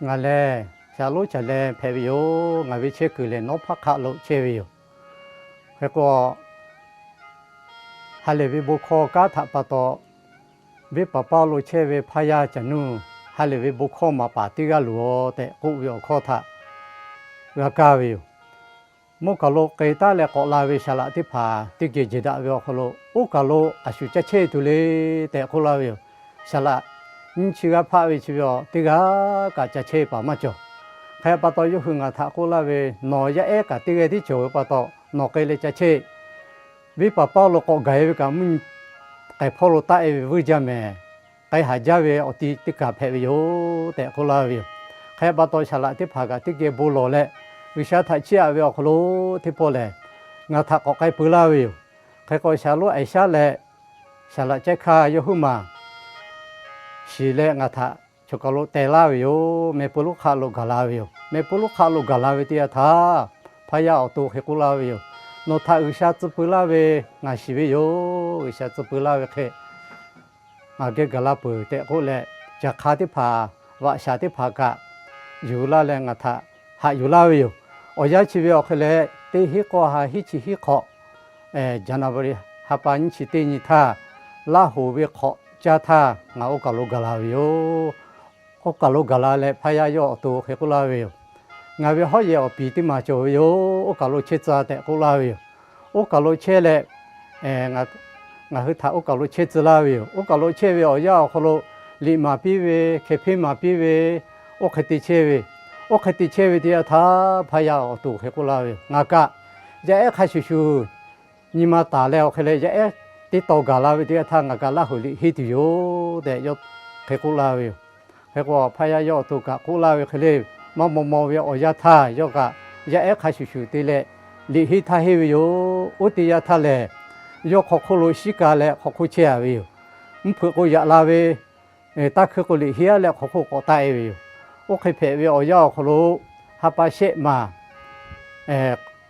Ngaˬ lehˬ, Shaˍlonˉ Caˍ leh hpehꞈ ve yoˬ. Ngaˬ ve chehˇ kuiˬ lehˬ, Nawˉ hpaˇ hk'aˆ lo chehˇ ve yoˬ. Hk'e k'o, ha lehˬ ve bon hkawˇ kanˉ htaꞈ pa taw, venˇ paˍ paˇ lo chehˇ ve Hpaˇ yaˇ Caˍ nuˇ, ha lehˬ ve bon hkawˇ maˍ paˍ teˇ g'aˇ loˬ tehꞈ k'oˆ ve awˬ hkawˇ htaꞈ g'a kaˇ ve yoˬ. Mvuhˇ kaˬ lo k'ai taˉ leh k'awꞈ la ve saˍ laꞈ teˇ hpaˍ teˇ geh jehˬ daꞈ ve awˬ hk'aw lo, oˇ kaˬ lo a shu ca chehˇ tuˬ le tehꞈ k'oˆ laˇ ve yoˬ. Saˍ laꞈ nyiˇ chi g'aˇ hpaˆ ve chi ve aˬ, teˇ g'aˇ kaꞈ ca chehˇ paˍ maˇ cawˬ. Hk'e pa taw, yawˇ hui ngaˬ htaꞈ k'oˆ laˇ ve, Nawˬ yaˇ ehˉ kaꞈ teˇ g'aˇ tiˉ cawˬ ve pa taw, nawˬ k'ai leh ca chehˇ. Venˇ paˍ paˇ lo k'awꞈ gaˬ e ve kaꞈ, mvuhˇ nyi k'ai hpawˇ lo taˆ e ve vuiˇ jaˇ mehˍ. K'ai haˍ jaˇ ve awˬ ti teˇ kaˬ hpehꞈ ve yoˬ tehꞈ k'oˆ laˇ ve yoˬ. Hk'e pa taw, saˍ laꞈ teˇ hpaˍ kaꞈ teˇ geh bon lawˬ leh, G'uiˬsha htaꞈ chiˇ aꞈ ve awˬ hk'aw lo teˇ pawˆ lehˬ, ngaˬ htaꞈ k'awꞈ k'ai peu laˇ ve yoˬ. Hk'e k'o, Shaˍlonˉ Aˍsaˉ leh saˍ laꞈ Cehˇ hkaˇ yawˇ huiˉ maˬ shiˍ leh ngaˬ htaꞈ choˬ kaˬ lo teh laˇ ve yoˬ. Meh pu lonˉ hk'aˆ lo gaˬ la ve yoˬ. Meh pu lonˉ hk'aˆ lo gaˬ la ve teˇ yanˇ htaˇ, Hpaˇ yaˇ awˬ to hk'e k'oˆ laˇ ve yoˬ. Nawˬ htaꞈ G'uiˬsha tcuh peu laˇ ve ngaˬ shiˍ ve yoˬ. G'uiˬsha tcuh peu laˇ ve hk'e, ngaˬ geh gaˬ la peuˬ tehꞈ k'oˆ leh, caˬ hk'a teˇ hpaˍ, vaꞈ shaˍ teˇ hpaˍ kaꞈ yuˬ laˇ leh ngaˬ htaꞈ haꞈ yuˬ laˇ ve yoˬ. Awˬ yanˇ chi ve awˬ hk'e leh, teˇ hinˉ k'awˇ ha hinˉ chi hinˉ hk'awꞈ, January ha pa nyiˇ chi teˇ nyi htaˇ, Laˇ hoˍ ve hk'awꞈ caˇ htaˇ ngaˬ oˇ kaˬ lo gaˬ la ve yoˬ. Oˇ kaˬ lo gaˬ la leh, Hpaˇ yaˇ yawˇ awˬ to hk'e k'oˆ laˇ ve yoˬ. Ngaˬ ve hawˉ yehˬ awˬ piˍ teˇ maˬ cawˬ ve yoˬ. Oˇ kaˬ lo chehˇ tcuh tehꞈ k'oˆ laˇ ve yoˬ. Oˇ kaˬ lo chehˇ leh, ngaˬ hui htaꞈ oˇ kaˬ lo chehˇ tcuh laˇ ve yoˬ. Oˇ kaˬ lo chehˇ ve awˬ yanˇ awˬ hk'aw lo, liꞈ maˍ piˇ ve, hkeh hpeˇ maˍ piˇ ve, oˇ hk'e te chehˇ ve, oˇ hk'e te chehˇ ve teˇ yanˇ htaˇ, Hpaˇ yaˇ awˬ to hk'e k'oˆ laˇ ve yoˬ. Ngaˬ kaꞈ yaˇ ehˉ hk'a shuˍ shuˍ nyi ma taˍ leh awˬ hk'e leh, yaˇ ehˉ teˇ taw gaˬ la ve teˇ yanˇ htaˇ ngaˬ kaꞈ Laˇ hoˍ liꞈ henˇ tuˬ yoˬ tehꞈ yawˇ hk'e k'oˆ laˇ ve yoˬ. Hk'e k'o, Hpaˇ yaˇ yawˇ awˬ to kaꞈ k'oˆ laˇ ve hk'e le, maˇ maw maw ve awˬ yanˇ htaˇ yawˇ kaꞈ yaˇ ehˉ hk'a shuˍ shuˍ te leh liꞈ henˇ htaˇ henˇ ve yoˬ. Oˇ teˇ yanˇ htaˇ lehˬ, yawˇ hk'aw hk'oˆ lo shiˉ ka leh hk'aw hk'oˆ chehˇ a ve yoˬ. Mvuhˇ hpeuꞈ k'o yaꞈ la ve, taˇ hkuiˇ k'o liꞈ henˇ a leh hk'aw hk'oˆ k'awꞈ taˆ e ve yoˬ. Oˇ hk'e hpehꞈ ve awˬ yanˇ awˬ hk'aw lo, ha pa shehˆ maˬ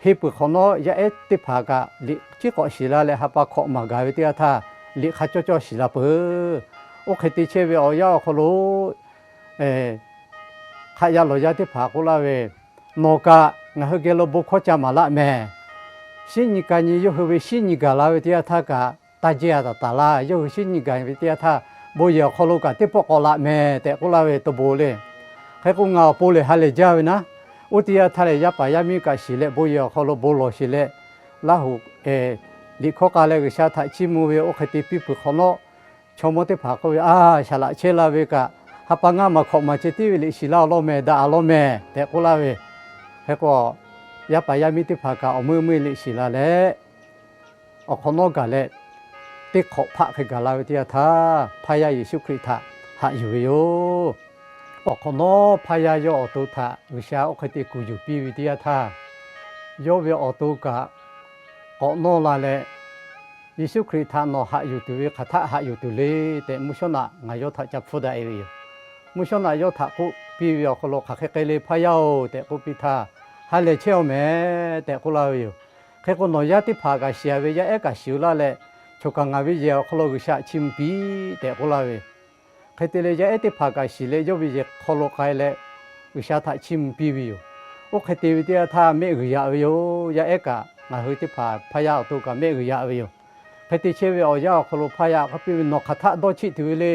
henˇ peuˬ hk'awꞈ nawˉ, yaˇ ehˉ teˇ hpaˍ kaꞈ liꞈ tiˉ k'awꞈ shiˍ la leh, ha pa hkawꞈ maˍ gaˬ ve teˇ yanˇ htaˇ, liꞈ hk'a cawˇ cawˇ shiˍ la peuˬ. Oˇ hk'e te chehˇ ve awˬ yanˇ awˬ hk'aw lo, hk'aꞈ yaˇ lawˬ yaˇ teˇ hpaˍ k'oˆ laˇ ve, Nawˬ kaꞈ ngaˬ hui geh lo bon hkawˇ ca maˍ laˆ mehˍ. Shinˉ nyi ka nyi yawˇ hui ve shinˉ nyi gaˬ la ve teˇ yanˇ htaˇ kaꞈ, taˇ jehˇ a taˍ taˍ laˇ. Yawˇ hui shinˉ nyi gaˬ ve teˇ yanˇ htaˇ, bon yehˬ awˬ hk'aw lo kaꞈ teˇ pawˆ k'awꞈ laꞈ mehˍ tehꞈ k'oˆ laˇ ve to bon le. Hk'e k'o, ngaˬ awˬ pon lehˬ ha lehˬ jaˇ ve naˉ. Oˇ teˇ yanˇ htaˇ lehˬ, yaˇ paˍ yaˇ miˇ kaꞈ shiˍ leh bon yehˬ awˬ hk'aw lo bon lawˬ sheˍ leh, Laˇ hoˍ liꞈ hkawˇ k'a leh G'uiˬsha htaꞈ chiˇ mvuh ve oˇ hk'e te piˇ peuˬ hk'awꞈ nawˉ, chaw mawˇ teˇ hpaˍ k'oˆ ve, A, saˍ laꞈ chehˇ la ve kaꞈ, ha pa ngaˇ maˬ hkawꞈ maˬ ceh tiˉ ve liꞈ shiˍ laˇ awˬ lawn mehˍ, daꞈ a lawn mehˍ tehꞈ k'oˆ laˇ ve. Hk'e k'o, yaˇ paˍ yaˇ miˇ teˇ hpaˍ kaꞈ awˬ meuˇ meuˇ liꞈ shiˍ la leh, awˬ hk'awꞈ nawˉ gaˬ leh, teˇ hk'awꞈ hpaˆ hk'e gaˬ la ve teˇ yanˇ htaˇ, Hpaˇ yaˇ Yeˍsuˆ Hkriꞈ htaꞈ haꞈ yuˬ ve yoˬ. Awˬ hk'awꞈ nawˉ Hpaˇ yaˇ yawˇ awˬ to htaꞈ G'uiˬsha oˇ hk'e te kuˬ yuˬ piˇ ve teˇ yanˇ htaˇ, yawˇ ve awˬ to kaꞈ k'awꞈ nawˇ la leh, Yeˍsuˆ Hkriꞈ htaꞈ nawˬ haꞈ yuˬ tuˬ ve hk'aˬ htaˆ haꞈ yuˬ tuˬ le tehꞈ, mvuhˇ shawˉ naꞈ ngaˬ yawˇ htaꞈ ca hpfuhˇ daꞈ e ve yoˬ. Mvuhˇ shawˉ naꞈ yawˇ htaꞈ k'oˆ piˇ ve awˬ hk'aw lo, Hk'aˬ hk'e k'ai le Hpaˇ yaˇ-oˬ tehꞈ k'oˆ piˇ htaˇ, Ha lehˬ chehˇ-aw mehˍ tehꞈ k'oˆ laˇ ve yoˬ. Hk'e k'o, nawˬ yaˇ teˇ hpaˍ kaꞈ shiˍ ve, yaˇ ehˉ kaꞈ shiˍ laˇ leh, choˬ kaˬ ngaˬ ve yehˬ awˬ hk'aw lo G'uiˬsha chiˇ mvuh piˇ tehꞈ k'oˆ laˇ ve. Hk'e te leh, yaˇ ehˉ teˇ hpaˍ kaꞈ shiˍ leh, yawˇ ve yehˬ hk'aw lo k'ai leh G'uiˬsha htaꞈ chiˇ mvuh piˇ ve yoˬ. Oˇ hk'e te ve teˇ yanˇ htaˇ, mehˆ g'uiˬ yaꞈ ve yoˬ. Yaˇ ehˉ kaꞈ, ngaˬ hui teˇ hpaˍ Hpaˇ yaˇ awˬ to kaꞈ mehˆ g'uiˬ yaꞈ ve yoˬ. Hk'e te chehˇ ve awˬ yanˇ awˬ hk'aw lo Hpaˇ yaˇ k'oˆ piˇ ve, Nawˬ hk'aˬ htaˆ dawˇ cheˆ tuˬ ve le.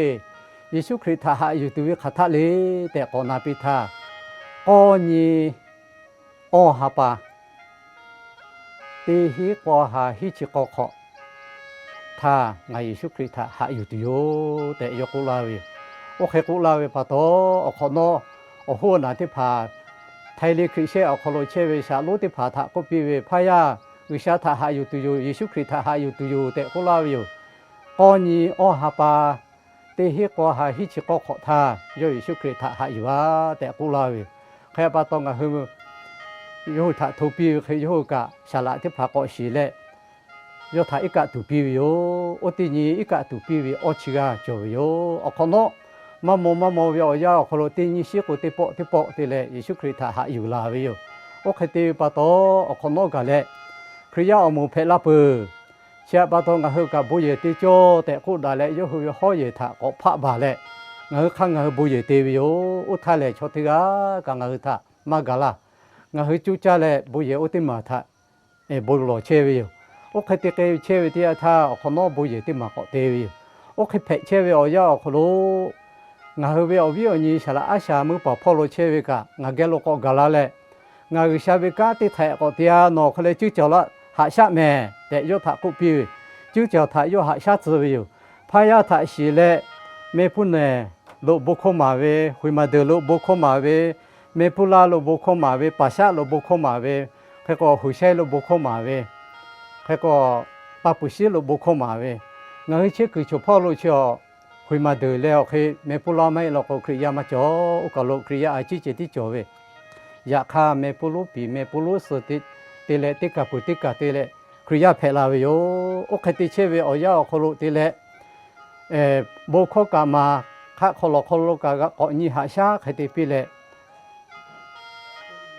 Yeˍsuˆ Hkriꞈ htaꞈ haꞈ yuˬ tuˬ ve hk'aˬ htaˆ le tehꞈ k'awꞈ na piˇ htaˇ, k'awˇ nyi awˇ ha pa, teˇ hinˉ k'awˇ ha hinˉ chi k'awˇ hk'awꞈ htaˇ ngaˬ Yeˍsuˆ Hkriꞈ htaꞈ haꞈ yuˬ tuˬ yoˬ tehꞈ yawˇ k'oˆ laˇ ve yoˬ. Oˇ hk'e k'oˆ laˇ ve pa taw, awˬ hk'awꞈ nawˉ awˬ hoˉ awˬ naˬ teˇ hpaˍ, Htaiˇ le Hkriꞈ shehˆ awˬ hk'aw lo chehˇ ve Shaˍlonˉ teˇ hpaˍ htaꞈ k'oˆ piˇ ve, Hpaˇ yaˇ, G'uiˬsha htaꞈ haꞈ yuˬ tuˬ yoˬ, Yeˍsuˆ Hkriꞈ htaꞈ haꞈ yuˬ tuˬ yoˬ tehꞈ k'oˆ laˇ ve yoˬ. K'awˇ nyi awˇ ha pa, teˇ hinˉ k'awˇ ha hinˉ chi k'awˇ hk'awꞈ htaˇ yawˇ Yeˍsuˆ Hkriꞈ htaꞈ haꞈ yuˬ a tehꞈ k'oˆ laˇ ve yoˬ. Hk'e pa taw, ngaˬ hui yawˇ hui htaꞈ hto piˇ ve hk'e, yawˇ hui kaꞈ saˍ laꞈ teˇ hpaˍ k'awꞈ shiˍ leh, yawˇ htaꞈ iˉ kaˆ tuˬ piˇ ve yoˬ. Oˇ teˇ nyi iˉ kaˆ tuˬ piˇ ve awˇ chi g'aˇ cawˬ ve yoˬ. Awˬ hk'awꞈ nawˉ, maˇ maw maˇ maw ve awˬ yanˇ awˬ hk'aw lo teˇ nyi shiˉ k'o teˇ pawˆ teˇ pawˆ te leh Yeˍsuˆ Hkriꞈ htaꞈ haꞈ yuˬ la ve yoˬ. Oˇ hk'e te ve pa taw, awˬ hk'awꞈ nawˉ gaˬ leh Hkriꞈ yaˇ awˬ moˍ hpehꞈ la peuˬ. Chi htaꞈ pa taw, ngaˬ hui kaꞈ bon yehˬ te cawˇ tehꞈ k'oˆ daꞈ leh, yawˇ hui ve hawˉ yehˬ htaꞈ k'awꞈ hpaˆ baˬ leh, ngaˬ hui hk'aˇ ngaˬ hui bon yehˬ te ve yoˬ. Oˇ htaˇ lehˬ, chaw teˇ g'aˇ kaꞈ ngaˬ hui htaꞈ maˇ gaˬ laˇ. Ngaˬ hui coˇ caˇ leh bon yehˬ oˇ teˇ maˬ htaꞈ bon lawˬ chehˇ ve yoˬ. Oˇ hk'e te hk'e chehˇ ve teˇ yanˇ htaˇ, awˬ hk'awꞈ nawˉ bon yehˬ teˇ maˬ k'awꞈ te ve yoˬ. Oˇ hk'e hpehꞈ chehˇ ve awˬ yanˇ awˬ hk'aw lo, ngaˬ hui ve awˬ viˉ awˬ nyi Saˍ laꞈ Aˉ shaˍ meuˇ paˍ hpawˇ lo chehˇ ve kaꞈ ngaˬ geh lo k'awꞈ gaˬ la leh, ngaˬ G'uiˬsha ve kanˉ teˇ htaiꞈ k'awꞈ te-a, nawˬ hk'e leh cuˇ caˬ laˇ haꞈ shaˉ mehˍ tehꞈ yawˇ htaꞈ k'oˆ piˇ ve. Cuˇ caˬ htaꞈ yawˇ haꞈ shaˉ tcuh ve yoˬ. Hpaˇ yaˇ htaꞈ shiˍ leh, meh puˇ nehˬ lo bon hkawˇ maˍ ve, huiˍ maˬ deuˬ lo bon hkawˇ maˍ ve, meh puˇ laˇ lo bon hkawˇ maˍ ve, paˍ shaˆ lo bon hkawˇ maˍ ve, hk'e k'o huiˍ shehˇ lo bon hkawˇ maˍ ve, hk'e k'o pa puˍ shiˉ lo bon hkawˇ maˍ ve, ngaˬ hui chehˇ kuiˬ choˬ hpawˇ lo chi awˬ, huiˍ maˬ deuˬ leh awˬ hk'e meh puˇ laˇ maˇ heˆ law k'o, Hkriꞈ yaˇ maˇ cawˬ. Oˇ kaˬ lo Hkriꞈ yaˇ a ciˉ ceh tiˉ cawˬ ve. Yaꞈ hk'aˇ, meh puˇ lonˉ piˍ meh puˇ lonˉ suh te leh, teˇ kaˬ peuˬ teˇ kaˬ te leh Hkriꞈ yaˇ hpehꞈ la ve yoˬ. Oˇ hk'e te chehˇ ve awˬ yanˇ awˬ hk'aw lo te leh, bon hkawˇ kaꞈ maˍ, hk'aˆ hk'aw lawˬ hk'aw lo kaꞈ g'a k'awꞈ nyi haꞈ shaˉ hk'e te piˇ leh,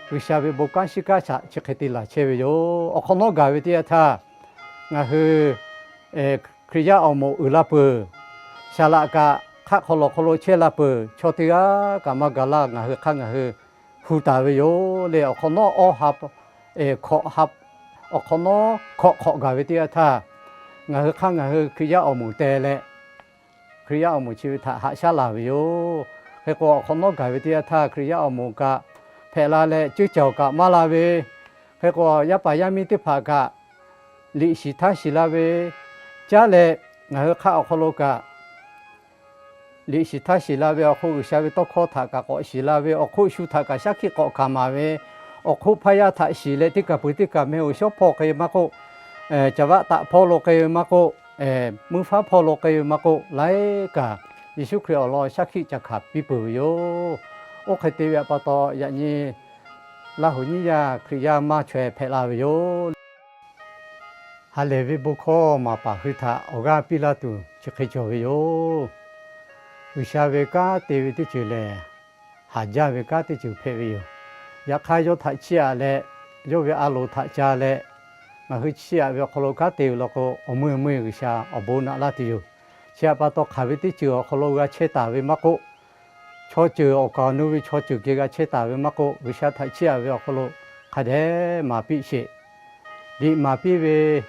G'uiˬsha ve bon kanˉ shiˉ kanˉ shaꞈ chi hk'e te laˬ chehˇ ve yoˬ. Awˬ hk'awꞈ nawˉ gaˬ ve teˇ yanˇ htaˇ, ngaˬ hui Hkriꞈ yaˇ awˬ moˍ uiˍ la peuˬ, saˍ laꞈ kaꞈ hk'aˆ hk'aw lawˬ hk'aw lo chehˇ la peuˬ, chaw teˇ g'aˇ kaꞈ maˇ gaˬ laˇ, ngaˬ hui hk'aˇ ngaˬ hui hu taˍ ve yoˬ le. Awˬ hk'awꞈ nawˉ awˇ ha, awˬ hk'awꞈ nawˉ hkawꞈ hk'awꞈ gaˬ ve teˇ yanˇ htaˇ, ngaˬ hui hk'aˇ ngaˬ hui Hkriꞈ yaˇ awˬ moˍ teh leh, Hkriꞈ yaˇ awˬ moˍ chi ve htaꞈ haꞈ shaˉ laˬ ve yoˬ. Hk'e k'o, awˬ hk'awꞈ nawˉ gaˬ ve teˇ yanˇ htaˇ, Hkriꞈ yaˇ awˬ moˍ kaꞈ hpehꞈ la leh, cuˇ caˬ kaꞈ maˇ la ve, hk'e k'o, yaˇ paˍ yaˇ miˇ teˇ hpaˍ kaꞈ liꞈ shiˍ htaˇ shiˍ la ve, caˉ leh ngaˬ hui hk'aˆ awˬ hk'aw lo kaꞈ liꞈ shiˍ htaˇ shiˍ la ve awˬ hk'oˆ, G'uiˬsha ve tawˇ hkawˇ htaꞈ kaꞈ k'awꞈ shiˍ la ve awˬ hk'oˆ, shu htaꞈ kaꞈ shaˉ hkiˆ k'awꞈ hkanˍ maˍ ve awˬ hk'oˆ, hpaˇ yaˇ htaꞈ shiˍ leh teˇ kaˬ peuˬ teˇ kaˬ meh oˬ shawˉ hpawˇ k'ai ve maˇ k'oˆ, caˍ vaˆ taꞈ hpawˇ lo k'ai ve maˇ k'oˆ, meuˇ faˉ hpawˇ lo k'ai ve maˇ k'oˆ, laiˉ kaꞈ Yeˍsuˆ Hkriꞈ awˬ lawn shaˉ hkiˆ ca hkanˍ piˇ peuˬ ve yoˬ. Oˇ hk'e te ve pa taw, yaꞈ nyi Laˇ huˍ nyiˇ yaˇ Hkriꞈ yaˇ maˇ chaweh hpehꞈ la ve yoˬ. Ha lehˬ ve bon hkawˇ maˍ paˍ hui htaꞈ awˬ g'aˇ piˇ laˇ tuˬ chi hk'e cawˬ ve yoˬ. G'uiˬsha ve kanˉ te ve teˇ ceuˬ lehˬ, haˍ jaˇ ve kanˉ teˇ ceuˬ hpehꞈ ve yoˬ. Yaꞈ hk'aˇ, yawˇ htaꞈ chiˇ aꞈ leh, yawˇ ve a loˍ htaꞈ ca leh, ngaˬ hui chiˇ aꞈ ve awˬ hk'aw lo kanˉ te ve law k'o, awˬ meuˇ meuˇ G'uiˬsha awˬ bon naꞈ laˇ tuˬ yoˬ. Chi htaꞈ pa taw, hk'aˬ ve teˇ ceuˬ awˬ hk'aw lo g'a chehˇ taˍ ve maˇ k'oˆ, chaw ceuˬ awˬ kaˍ awˬ nu ve chaw ceuˬ geh g'a chehˇ taˍ ve maˇ k'oˆ, G'uiˬsha htaꞈ chiˇ aꞈ ve awˬ hk'aw lo hk'a dehꞈ maˍ piˇ sheˍ. Liꞈ maˍ piˇ ve,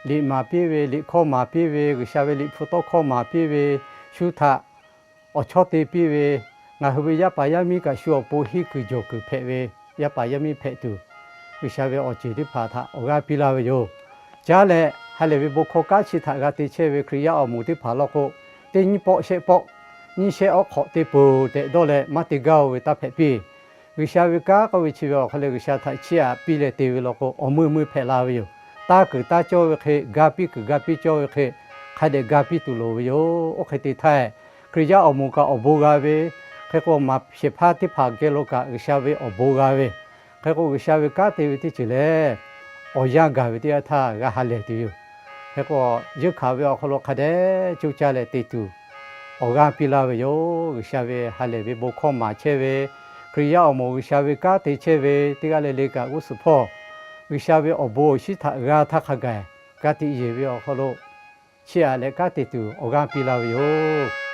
liꞈ maˍ piˇ ve, liꞈ hkawˇ maˍ piˇ ve, G'uiˬsha ve liꞈ hpu tawˇ hkawˇ maˍ piˇ ve, shu htaꞈ awˬ chawˇ te piˇ ve, ngaˬ hui ve yaˇ paˍ yaˇ miˇ kaꞈ shu awˬ pon henˇ kuiˬ jawˬ kuiˬ hpehꞈ ve yaˇ paˍ yaˇ miˇ hpehꞈ tuˬ, G'uiˬsha ve awˬ ceuˬ teˇ hpaˍ htaꞈ awˬ g'aˇ piˇ laˇ ve yoˬ. Caˉ leh, ha lehˬ ve bon hkawˇ kanˉ chi htaꞈ g'a te chehˇ ve Hkriꞈ yaˇ awˬ moˍ teˇ hpaˍ law k'o, teˇ nyiˇ pawˆ shehˆ pawˆ, nyiˇ shehˆ awˉ hk'awꞈ te peuˬ tehꞈ dawˇ leh maˇ te gaˇ-oˬ ve taˇ hpehꞈ piˇ. G'uiˬsha ve kanˉ k'oˆ ve chi ve awˬ hk'aw leh G'uiˬsha htaꞈ chiˇ aꞈ piˇ leh te ve law k'o, awˬ meuˇ meuˇ hpehꞈ la ve yoˬ. Taˇ kuiˬ taˇ cawˇ ve hk'e, ga piˇ kuiˬ ga piˇ cawˇ ve hk'e, hk'a dehꞈ ga piˇ tuˬ loˍ ve yoˬ. Oˇ hk'e te htaˇ, Hkriꞈ yaˇ awˬ moˍ kaꞈ awˬ bon g'a ve, hk'e k'o, maˍ shehˍ hpaˇ teˇ hpaˍ geh lo kaꞈ G'uiˬsha ve awˬ bon g'a ve, hk'e k'o, G'uiˬsha ve kanˉ te ve teˇ ceuˬ lehˬ, awˬ yanˇ gaˬ ve teˇ yanˇ htaˇ g'a ha lehˬ tuˬ yoˬ. Hk'e k'o, yeunˇ hkanˍ ve awˬ hk'aw lo hk'a dehꞈ coˇ caˇ leh te tuˬ awˬ g'aˇ piˇ laˇ ve yoˬ. G'uiˬsha ve ha lehˬ ve bon hkawˇ maˍ chehˇ ve, Hkriꞈ yaˇ awˬ moˍ G'uiˬsha ve kanˉ te chehˇ ve teˇ g'aˇ le le kaꞈ g'uˇ suhˍ hpawˇ, G'uiˬsha ve awˬ bon awˬ shinˉ htaꞈ g'a htaˇ hk'a gaˬ ka tiꞈ yeˬ ve awˬ hk'aw lo chiˇ aꞈ leh kanˉ te tuˬ awˬ g'aˇ piˇ laˇ ve yoˬ.